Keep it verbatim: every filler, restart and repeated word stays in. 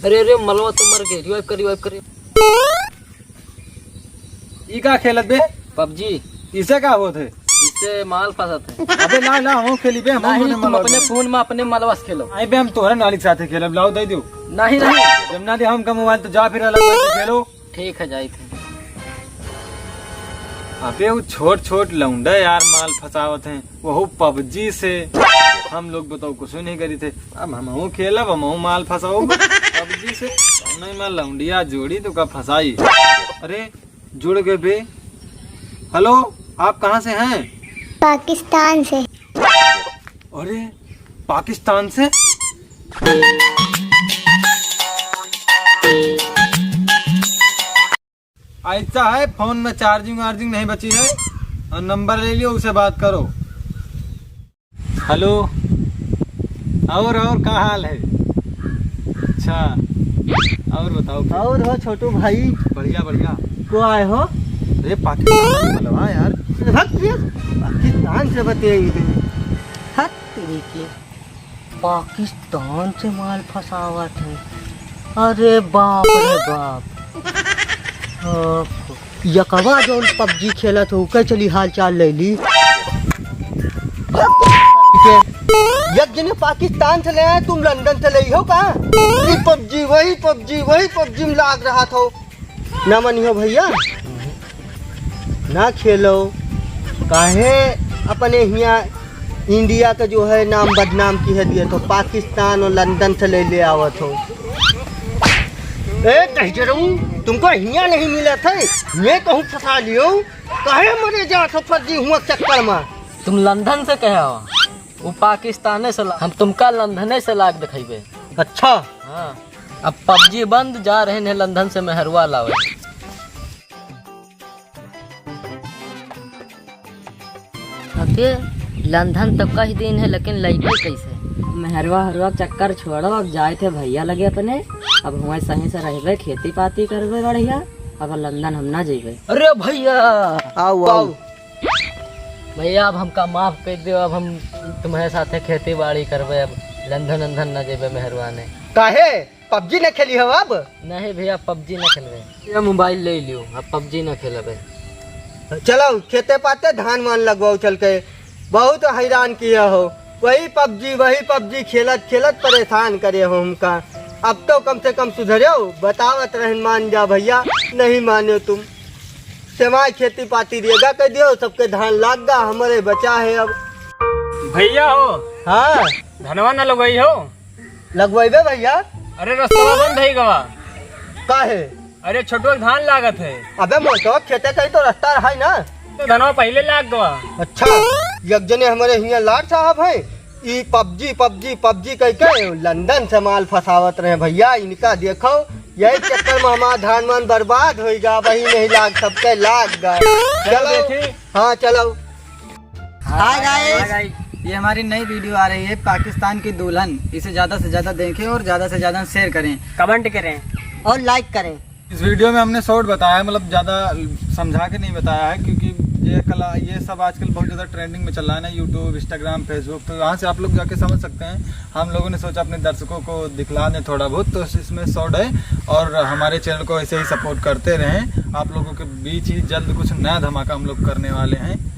अरे, अरे, मलवा तो मर गए। Revive कर, revive कर। ई का खेलत बे? PUBG। इसे का होत है? इससे माल फंसत है। अबे ला, ला, हम खेली बे, हम नहीं, अपने तुम मलवा अपने से। फोन में अपने मलवा से खेलो। आई बे, हम तोहरे नाली के साथे खेलब, लाओ दे दो। नहीं, नहीं। जब ना दे हमका मोबाइल तो जा फिर अलग बैठ के खेलो। ठीक है, जाइत है। अबे वो छोट छोट लौंडा यार माल फंसावत हैं, वहू PUBG से। हम लोग बताओ कुछ नहीं करी थे, अब हमहू खेलब, हमहू माल फंसाओ PUBG से। नहीं मैं लौंडिया जोड़ी तो का फंसाई। अरे जुड़ गए बे। हेलो, आप कहाँ से हैं? पाकिस्तान से। अरे, पाकिस्तान से? ऐसा है, फोन में चार्जिंग वार्जिंग नहीं बची है, और नंबर ले लियो, उसे बात करो। हेलो, और, और का हाल है? अच्छा, और बताओ फिर। और हो छोटू भाई? बढ़िया, बढ़िया। को आए हो? अरे पाकिस्तान से बोलो, हाँ यार। अरे भक्त भी पाकिस्तान से बतेंगे। हट तेरी की। पाकिस्तान से माल फंसावत है। अरे बाप रे बाप। ओहो। यकवा जौन PUBG खेलत हो, ओकर चली हाल चाल ले ली। एक जने पाकिस्तान से ले आए, तुम लंदन से ले हो का? ई PUBG, वही PUBG, वही PUBG में लाग रहा था। ना मनियो भैया, ना खेलो। काहे अपने हियाँ इंडिया का जो है नाम बदनाम किहे दिए, तो पाकिस्तान और लंदन से ले ले आवत हो। ए, कह दे रहूं, तुमको हियाँ नहीं मिला था, ये कहूँ फंसा लियो। काहे मरे जा सफर जी हुआ चक्कर में? तुम लंदन से कहे हो, वो पाकिस्ताने से ला-, हम तुमका लंदने से लाग दिखाइबे। अच्छा। हाँ, अब PUBG बंद, जा रहे हैं लंदन से मेहरुआ लावे। अबे, लंदन तो कह दिन है, लेकिन लइबे कैसे? मेहरवा हरवा चक्कर छोड़ो, अब जाए थे भैया लगे अपने, अब हुआं सही से रहबे, खेती पाती करबे बढ़िया, अब लंदन हम ना जइबे। अरे भैया, आओ, आओ। भैया, अब हमका माफ कर दो, अब हम तुम्हारे साथे खेती बाड़ी करबे, अब लंदन अंदन ना जइबे मेहरवा ने। काहे? PUBG न खेली हो अब? नहीं भैया, PUBG न खेलबे। ये मोबाइल ले लियो, अब PUBG न खेलबे। चलो खेते पाते धान वान लगवाओ चल के, बहुत हैरान किया हो। वही PUBG, वही PUBG खेलत खेलत परेशान करे हो हमका। अब तो कम से कम सुधरो, बतावत रहन मान जा भैया, नहीं माने तुम। सेवाय खेती पाती रेगा कर दियो, सबके धान लाग गा, हमरे बचा है अब। भैया हो। हाँ। धनवा न लगवाई हो। लगवाइबे भैया। अरे रस्तवा बंद है गवा। काहे? अरे छोटुआ के धान लागत है। अबे मोटो खेते कहीं तो रास्ता रहा ही ना। तो धनवा पहले लाग गवा। अच्छा, एक जने हमारे हियाँ लाट साहब है, ई PUBG, PUBG, PUBG कह के लंदन से माल फंसावत रहे भैया। इनका देखो, यही चक्कर में हमारा धान मान बर्बाद होइगा, वही नहीं लाग, सबके लाग गा। चलो चलो। देखी। हाँ चलो। हाय हाय गाइस। गाइस, ये हमारी नई वीडियो आ रही है पाकिस्तान की दुल्हन। इसे ज्यादा से ज्यादा देखें और ज्यादा से ज्यादा शेयर करें, कमेंट करें और लाइक करें। इस वीडियो में हमने शॉर्ट बताया है, मतलब ज्यादा समझा के नहीं बताया है, क्योंकि ये कला, ये सब आजकल बहुत ज्यादा ट्रेंडिंग में चल रहा है ना, YouTube, Instagram, Facebook, तो यहाँ से आप लोग जाके समझ सकते हैं। हम लोगों ने सोचा अपने दर्शकों को दिखला दें थोड़ा बहुत, तो इसमें शॉर्ट है। और हमारे चैनल को ऐसे ही सपोर्ट करते रहें। आप लोगों के बीच ही जल्द कुछ नया धमाका हम लोग करने वाले हैं।